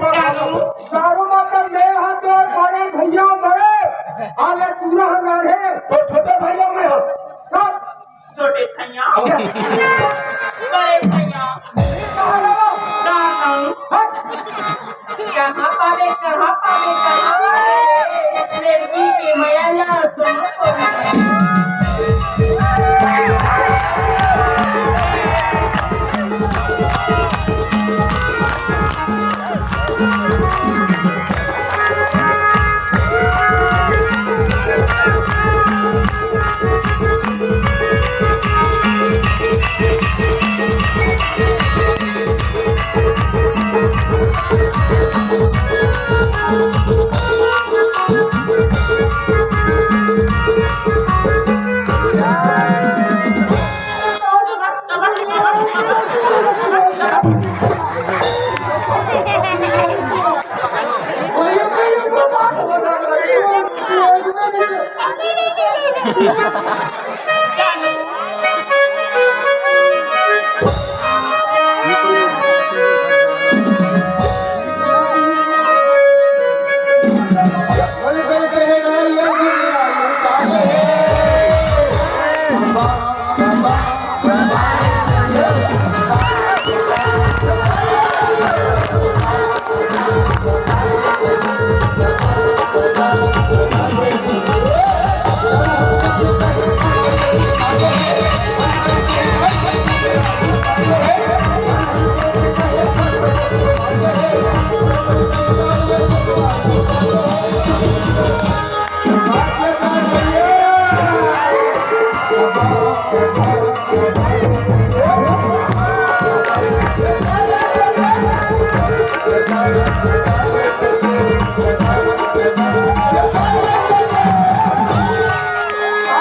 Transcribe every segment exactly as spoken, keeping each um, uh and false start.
दारू मतलब मैं हाथ और बड़े भैया बड़े, अरे पूरा हमारे तो छोटे भैया में हो। सब छोटे छैया। बड़े छैया। दानव। कहाँ पावे, कहाँ पावे, कहाँ पावे? लड़की के मया ला सुनो तो।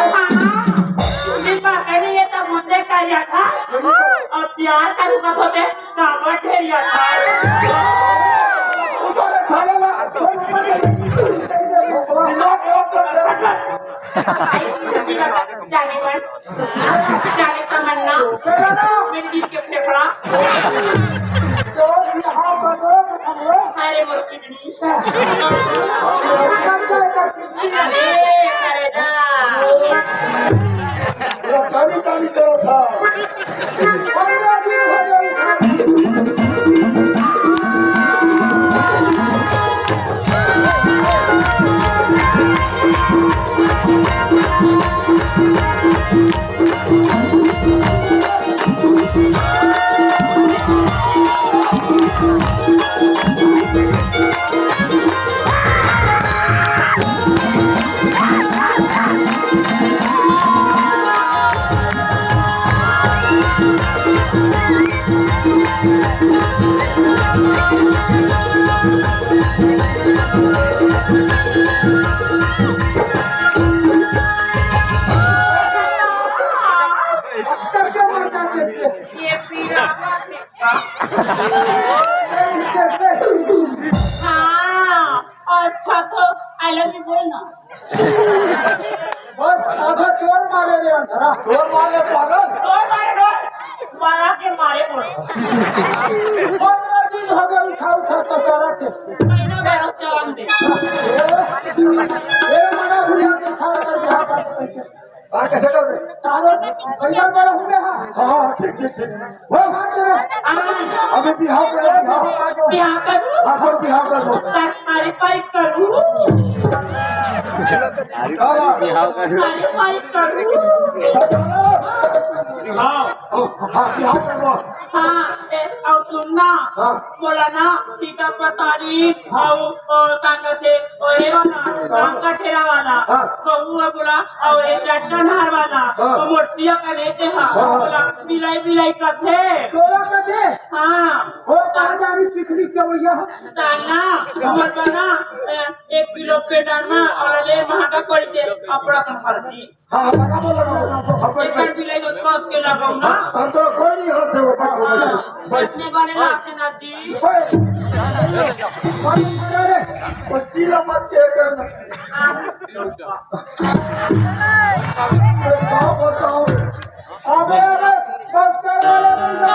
हाँ, तुमने पकड़ लिए तब मुझे कर दिया था। और प्यार का रुका होते, कांवर ढेरिया था। उतारे साले ला। दिमाग खराब कर दे। आई, छुट्टी का जाने मन, जाने तमन्ना, मेरे दिल के फेफड़ा। अरे मोर किडनी। अरे, अरे, जा। ताली, ताली करो था। ये पीरा। हाँ, अच्छा तो I love you बोल ना। बस आधा चोर मारे रे अंधरा। चोर मारे पागल। चोर मारे डोर। मारा के मारे बोल। पंद्रह दिन हो गए उठा उठा कचरा के। महीना भर चलन दे। ए, ए, मना भुलिया के सारा बिहाव कर दे। हाँ, कैसे करबे? तारो, भैया बड़ा हो गया। हाँ, हाँ, ठीक, ठीक, ठीक। हो। अबे बिहाव कर, बिहाव। बिहाव कर। हाँ, कर बिहाव कर दो। तारी पाई करूँ। हाँ। तारी पाई करूँ। हाँ। हाँ, बिहाव कर दो। हाँ, ए, और सुन ना। हाँ। बोला ना, सीता पतारी, हाँ। और, और का कहते, ओ, ए वाला, हाँ। राम कठेरा वाला, हाँ। बबुआ बोला, और ये चट्टानहार वाला, हाँ। वो मोटिया का लेते हैं, हाँ, हाँ। बोला, बिलाई, बिलाई कथे। तोरा कथे? हाँ। हो, कहाँ जानी चिखली के भैया? दाना, हमर बना, ए, एक किलो पे डालना, और ले महंगा पड़ के, अपना अपन फर्जी। हाँ, हाँ, लगाओ, लगाओ, लगाओ, सब एकर बिलाई तो कस के लगाओ ना। हम तो कोई नहीं हंसे वो बात को। हाँ, बैठने वाले लाते ना जी। ओए, अरे, वो चीला मत के कर। हाँ। अबे, अबे, बस कर वाले बंदा।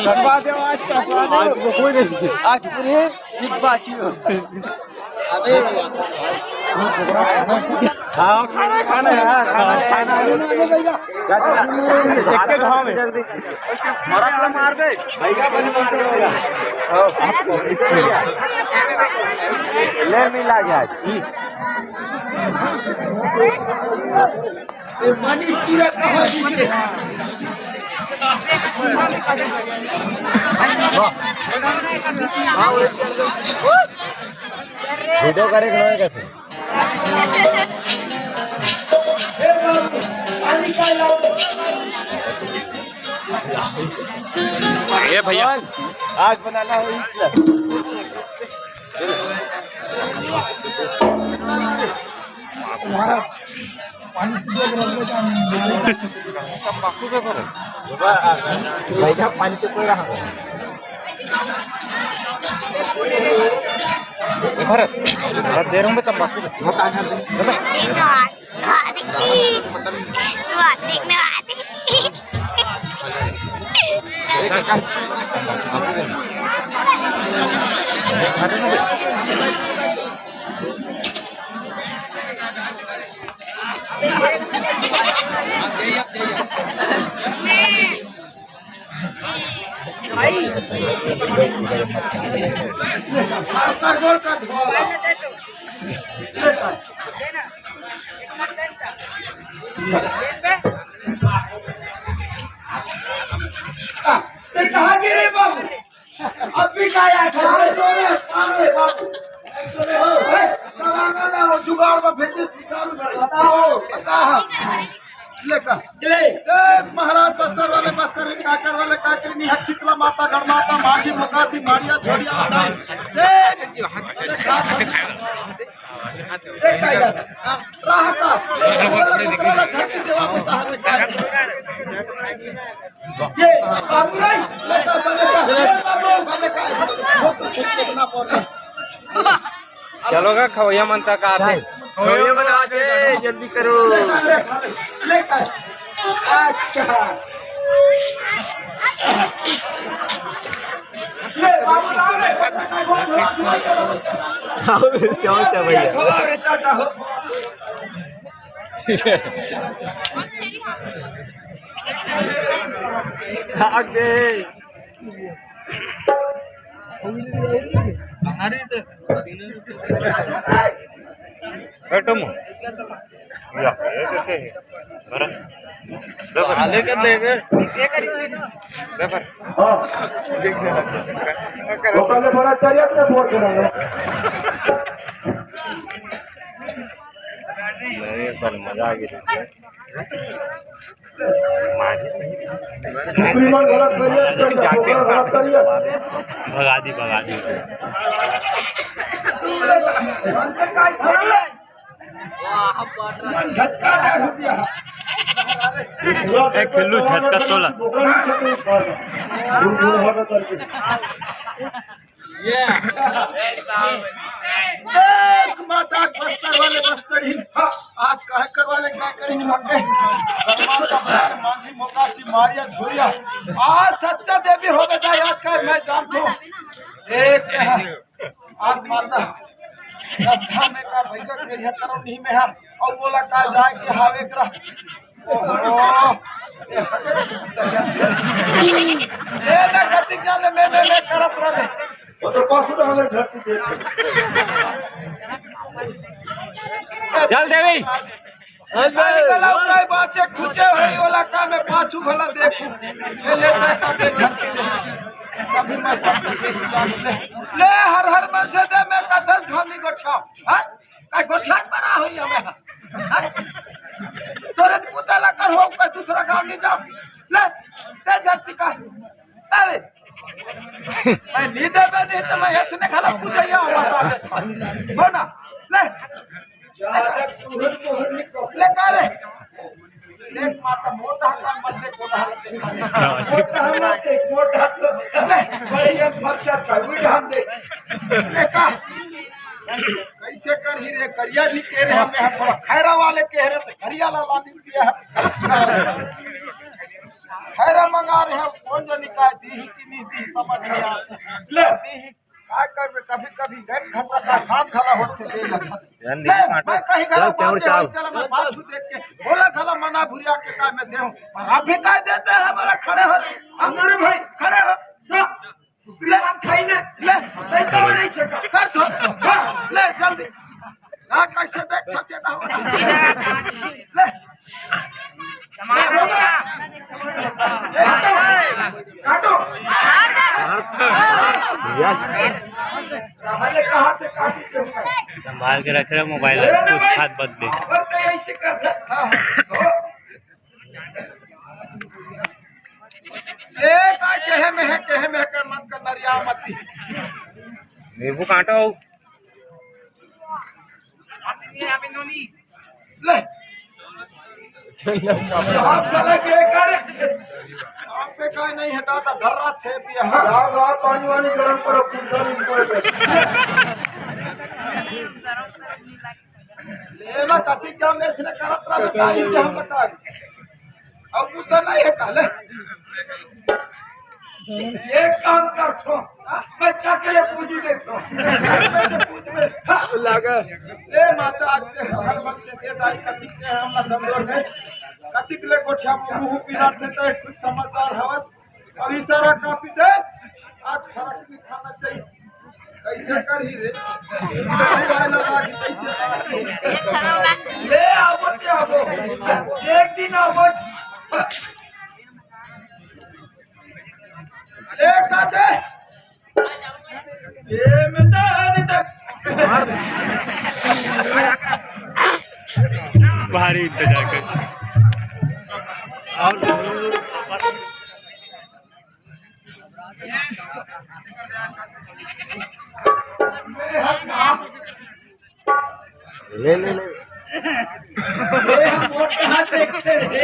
कटवा दे, आज कटवा दे। आज पूरे एक बाची हो। अबे। हाँ, खाना, खाना है, हाँ, खाना, खाना है। एक के घाव में। मरत ला मार दे। भैया बन मार दे। ले मिला गया। वीडियो करे के नोहे कैसे? ए भैया, आज बनाना हो इसलिए। तंबाकू के भरत। भैया, पानी तो कोई रहा। ए भरत, भरत, दे रहा हूँ मैं तंबाकू। वो कहाँ है? बोलो। देखने वाले। ते कहाँ गिरे बाबू? अब भी का याद है? अरे, अरे, बाबू। अरे, कहाँ गया वो जुगाड़ में भेजे, शिकार में। बताओ, बताओ। ले का। ले। देख, महाराज बस्तर वाले, बस्तर काकर वाले, काकर निहक शीतला माता, गढ़ माता, माझी, मोकासी, माड़िया, झोड़िया, दाई। देख। देख, का याद है? हाँ, रहा का? बोकरा ला झटकी देवा होता है, क्या? ये, बाबू नहीं, लड़का बने का, बने का, वो तो ठीक देखना पड़ता। चलो गा, खवैया मन तक आते। खवैया मन आते, जल्दी करो। ले, ले, ले, अच्छा। ले, बाबू, ले, ले। आओ, चलो, चलो, भैया। आगे। बैठो मो। या, ये कैसे है? बड़ा। आले कर देंगे। ये कर। हाँ। वो पहले बड़ा चाहिए अपने बोर्ड पे डालो। नहीं, पर मजा आ गया। भगा दी, भगा दी। ए, खेलू, झटका तोला। ये। देख माता बस्तर वाले बस्तर ही। हाँ, आज काहे करवा ले, का करी मत दे। माता बस्तर मांझी मोकासी मारिया झोरिया। आज सच्चा देवी होवे दा याद का मैं जानतो। एक है। आज माता रास्ता में का भैया के यहाँ करो नहीं में हम। और बोला का जाए के हावे करा। ओहो। ए ना कति जाने में, में, में करत रहे। वो तो पशु रहले धरती पे। चल देवी। अरे गलाव काय बाचे खुचे होई वाला काम में पाछू भला देखू। ए ले जाता के धरती पे। अभी मैं सब चीज देख जानू ले। ले हर हर मन से दे मैं कथल खानी गोठा। हाँ? काय गोठा बड़ा होई हमें। हाँ? तोरे तो पुता ला कर हो का दूसरा काम नहीं जाओ। ले ते धरती का। अरे मैं नहीं देबे नहीं तो मैं ऐसे नहीं खाला पूजा या हुआ था। हो ना? ले। ले का रे? ले माता मोटा का मत ले, मोटा हाथ ले। मोटा हाथ ले, मोटा हाथ ले। बड़े ये फरसा छावी हम दे। ले का? कैसे करही रे? करिया भी कह रहे हमें, हम थोड़ा खैरा वाले कह रहे थे, करिया ला ला दिया। खैरा मंगा रहे हैं, कौन जानी का दी ही कि नहीं दी, समझ नहीं आता। ले। दी ही का करबे, कभी-कभी एक घंटा का काम घला होत थे, दे लगत। ले, मैं कहीं घला चल, चल, पहुंचे चल। होई, तेला मैं पाछू देख के, बोला घला मना भुरिया के का मैं देहूं। और आप भी कह देते हैं, बोला खड़े हो रे। अरे भाई, खड़े हो। जा, दूसरी बात खाई ना। ले, नहीं तो नहीं सकता। कर दो। हाँ, ले, जल्दी। ना कैसे देख, फंसे ना हो। ले। काटो। संभाल के रख रहे मोबाइल, कुछ हाथ बद दे। ए, का केहे में है, केहे में है, कर मत कर, नरिया मत। नींबू काटो। ले। हाथ चला के कर। आप पे का नहीं है दादा, घर रात है पिया। गाँव, गाँव पानी वानी गरम करो, कुंडा नहीं कोई पे। लेना कथी जान दे, इसने करत रहा, बताई कि हम बता। अब कुछ नहीं है, काले। एक काम कर छो, बच्चा के लिए पूजी दे छो। लगा। ए माता, आज ते हर वक्त से दे दाई का दिखते हैं हम ना दमदोर में। कतिक ले गोठिया मुंह पीरा थे तो कुछ समझदार हवस। अभी सारा कापी दे। आज फरक नहीं खाना चाहिए। कैसे करही रे? मोबाइल लगा के कैसे करही? ले आबो ते आबो। एक दिन आबो। ले का दे। ये में तो अभी तक भारी इंतजार कर। और ले, ले, ले। ये हम मोटा देखते रहे।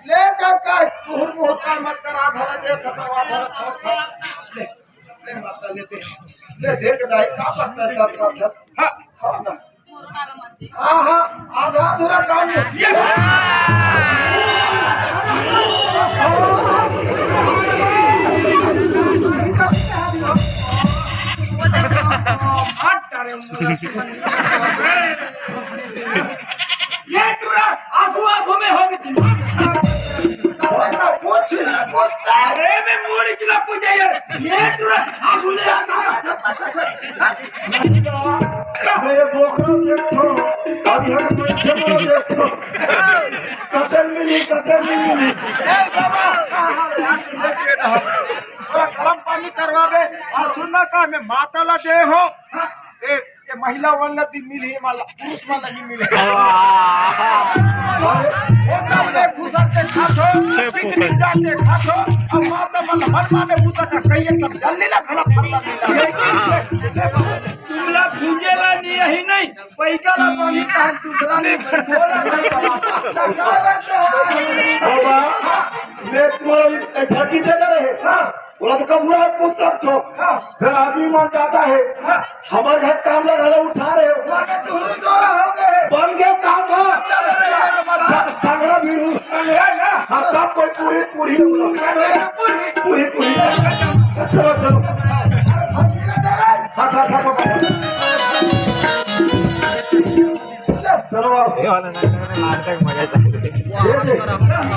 लेकर का तुहर मोटा मत कर, आधा ला दे, फंसावा, आधा ला छोड़, ले, ले, माता, ले, दे। ले, देख, दाई, का पत्ता है, दस, दस, दस। हाँ, हाँ, ना। हाँ, हाँ, आधा अधूरा काम में। ये ये टूरा आंखों आंखों में हो गई दिमाग खराब। पूछ, पूछता है। अरे मैं मोड़ी जिला पूजा यार। ये टूरा आंखों में मैं ये बोकरा देखो, अब यहाँ बैठे वाला देखो। कतल मिली, कतल मिली। ए बाबा, थोड़ा गरम पानी करवावे। और सुनना का, मैं माता ला दे हो। ए, ए महिला वाला दिन मिली, वाला पुरुष वाला दिन मिली। होटल में घुसा के खाथो, पिकनिक जाके खाथो, अब माता मन हर माने बुता का कहीं एकदम जल्दी ना खराब करना। तुमला भूंजेला नहीं, यही नहीं, पैका ला पानी कहाँ दूसरा नहीं, बोला नहीं। बाबा, मैं तुम्हारा झकी दे रहे। हाँ। बोला तो कब हुआ कुछ सब तो। हाँ। फिर आदमी मान जाता है। हाँ। हमारे घर काम लगा लो, उठा रहे हो। माने तू जोरा हो गए। बन गया काम, हाँ। चल, चल, चल, चल। स-, संगरा भी हूँ। संगरा ना। हाँ, तब कोई पूरी, पूरी। पूरी, पूरी। पूरी, पूरी। चलो, चलो। हाँ, हाँ, हाँ, हाँ। चलो, आओ। ये वाला ना, ना, ना, आज तक मजा था। ये देख,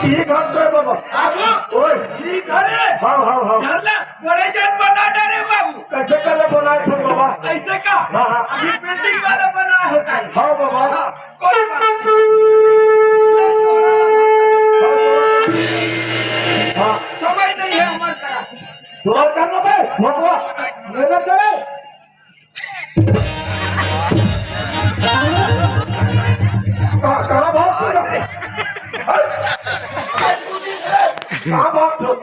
ये बात तो है, बाबा। बाबू, ओए। ठीक है। हाँ, हाँ, हाँ। चल ना, बड़े जन बना डरे बाबू। कैसे करे बनाए थे, बाबा? ऐसे का? हाँ, हाँ। अभी पेंटिंग वाला बना होता है। हाँ, बाबा। हाँ। कोई बात नहीं। हाँ। समय नहीं है हमारे तरफ। दुआ करना बे, भगवा। मेरे से। कहाँ, कहाँ भाग चुका? कहाँ भाग चुका?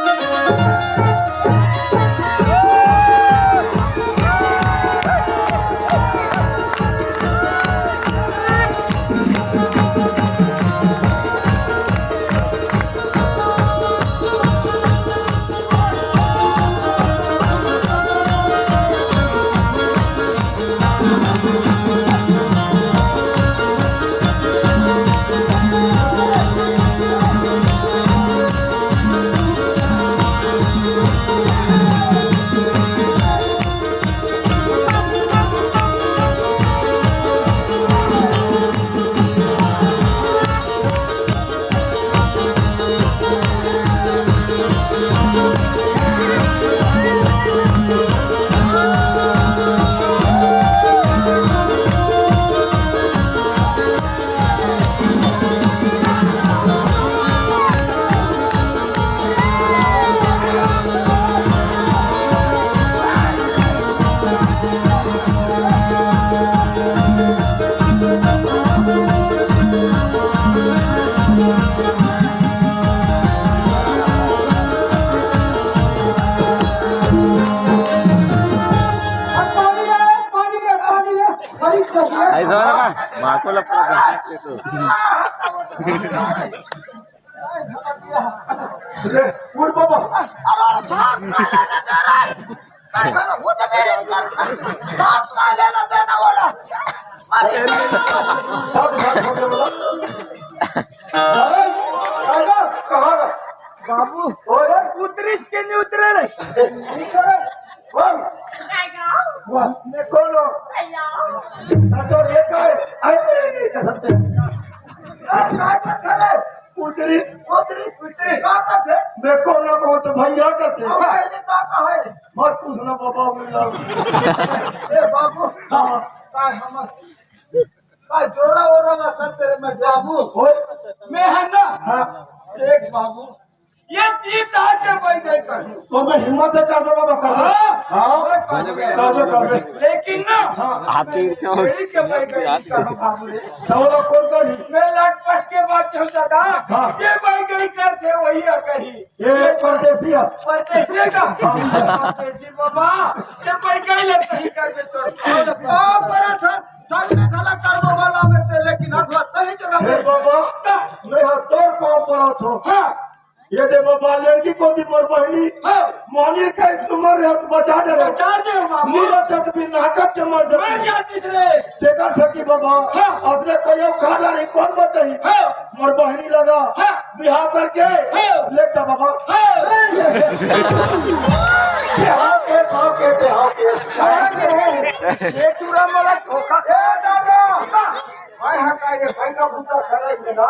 ऐसा वाला का? माँ को लगता है, तो। उठ बाबा। अरे, अरे, कहाँ गया? बाबू, ओए। उतरिस के नहीं उतरे रे। ए, नहीं करे। बोल। बोल, मैं कौन हूँ? ना तो ये कहे, अरे, कसम से। उतरिस, उतरिस, उतरिस। कहाँ से? देखो ना, कहो तो भैया कहते हैं। अब पहले का कहे? मत पूछना बाबा, मिला। ए बाबू, हाँ। का हमर, का जोरा ओरा ना करते रे मैं बाबू। ओए। मैं है ना? हाँ। देख बाबू, ये तीर तार के बैठ गई कहीं। तो मैं हिम्मत है कर दो बाबा, कर दो। हाँ। हाँ। कर दो, कर दो। लेकिन ना, हाँ। हाथी चौक। मेरी के बैठ गई कहीं बाबू रे। सवाल कौन करी? मैं लटपट के बात चल दादा। हाँ। ये बैठ गई करते वही आ कहीं। ये परदेसी है। परदेसी का? परदेसी बाबा, ये पर कहीं ले कहीं कर दे तो। आ, बड़ा था, संग में खड़ा करबो वाला में ते, लेकिन हथवा सही जगह हे पे। बाबा, का? मैं हाथ तोर पाँव पड़ा था। हाँ। ये दे बाबा, लड़की को दी मोर बहनी। हाँ। मोहनी का एक तुम्हारे हाथ बचा दे रहे। बचा दे बाबा। मेरा तक भी नाटक के मर जाती। मर जाती रे। तेकर सखी बाबा, हाँ। अपने कोई खाना नहीं, कौन बताई? हाँ। मोर बहनी लगा। हाँ। बिहाव करके हाँ। ले जा बाबा। हाँ। बिहाव के, बिहाव के, बिहाव के। ये चूड़ा मला धोखा। ए दादा, हाय हाय, का ये भाई का बूता खड़ा है ना?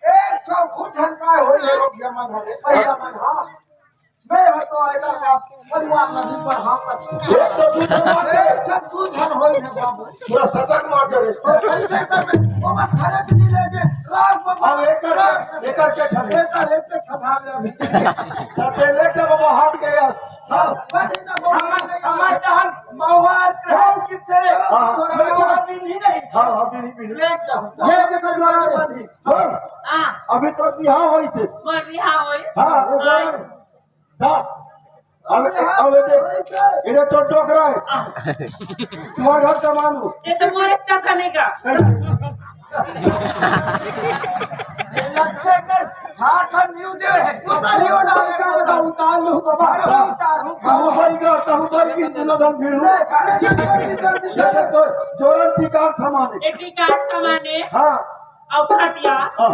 एक सौ कुछ हन का हो ये लोग यमन है, पहिला मन, हाँ। मैं हो तो आएगा का परिवार नहीं पर हाँ पर। एक सौ कुछ हन, एक सौ कुछ हन हो ये बाबू। पूरा सतर्क मार दे रे। और ऐसे कर में, वो मत खड़े भी नहीं ले जे, राज बाबा। अब एक कर, एक करके छन। एक कर, एक के छठा में अभी। तब ते लेके बाबा हाथ गया। हाँ, बस इतना बोल। हमार, हमार जहान महुआ रहन किथे। हाँ, हाँ। महुआ भी नहीं, नहीं। हाँ, हाँ, भी नहीं, भी नहीं। ले जाओ। ये देखो, द्वारा बंदी। हाँ। हाँ। अभी तो बिहाव होई छे। मोर बिहाव होई। हाँ। हाँ। हाँ। अब, अब ये देख, ये तो डोकरा है। हाँ। तुम्हारा घर का मालूम। ये तो मोर एक का नहीं का। लगते कर झारखंड न्यू दे, उतार ही उड़ा, उतार लो बाबा। अरे उतार, उतार। कहूँ भाई का, कहूँ भाई की दुनिया धन भीड़ हूँ। ये देखो, जोरन टिकाट समाने। ये टिकाट समाने। हाँ। और खटिया। हाँ।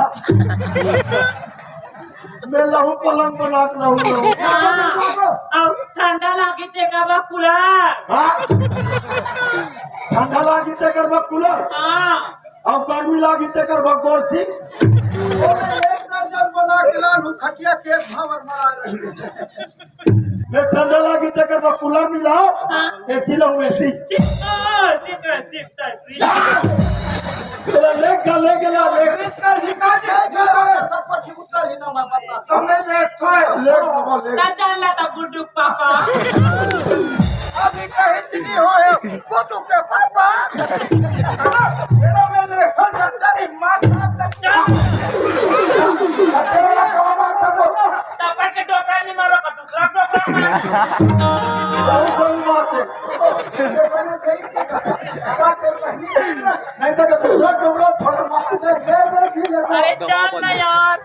मैं लहू पलंग बना के लहू, लहू। हाँ। और ठंडा लागी ते का बा कूलर। हाँ। ठंडा लागी ते कर बा कूलर। हाँ। अब गर्मी लागी तेकर बा गोरसी। ओमे एक दर्जन बना के लानू, खटिया के भावर मरा रही। मैं ठंडा लागी तेकर बा कूलर मिलाओ, हाँ। एसी लाओ, एसी। चित्ता, चित्ता, चित्ता, चित्ता। तेरा लेग का, लेग का, लेग। चित्ता, चित्ता, चित्ता। सब पर ठीक उत्तर ही ना मैं बता। तुमने देखो। लेग बाबा, लेग। चाचा ला तब गुड्डू पापा। अभी कहीं नहीं होए। फोटो के पापा। तेरा मैं देखो, तेरी माँ का बच्चा। तेरा कमाल का वो। तब के डोकरा नहीं मारो, दूसरा डोकरा मारो। बहुत सही बात है। नहीं तो दूसरा डोकरा थोड़ा मार दे। अरे चल ना यार।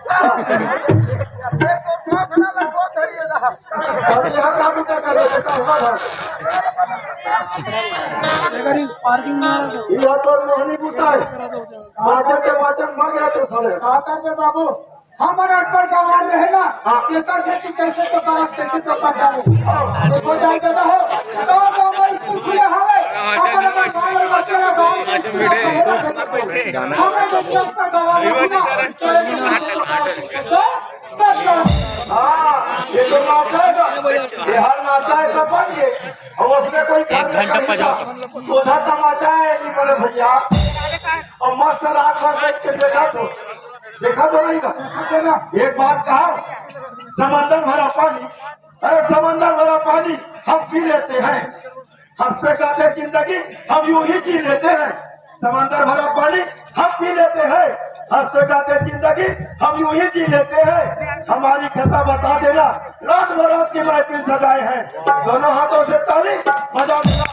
देखो, डोकरा लगो, धरिए रहा। अरे यहाँ काम क्या कर रहे हो? अगर इस पार्किंग में आ रहा तो यह तो मोहनी बुता है। करा दो उधर। बाजन के बाजन मर गया तो साले। का करबे बाबू, हमर अनपढ़ गंवार रहे ना, हाँ। एकर खेती कैसे तो करब, कैसे तो पकाबो। तो हो जाए के रहो, गाँव गाँव में स्कूल खुले हवे, हमर अनपढ़ बाल बच्चा ला गाँव में स्कूल खुले हवे। हमर बच्चा अनपढ़ गंवार रहे ना, तो हाँ, ये तो नाचा है ना। ये हर नाचा है तो बन गए। और उसमें कोई एक घंटा पजाओ। सोधा तमाचा है, नहीं बोले भैया। और मस्त रात भर बैठ के देखा तो, देखा तो नहीं था। एक बात कहा, समंदर भरा पानी, अरे समंदर भरा पानी हम पी लेते हैं, हंसते गाते जिंदगी हम यूं ही जी लेते हैं। समंदर भरा पानी हम पी लेते हैं, हंसते गाते जिंदगी हम यूं ही जी लेते हैं। हमारी खता बता देना, रात बरात की महफिल सजाए हैं, दोनों हाथों से ताली बजा देना।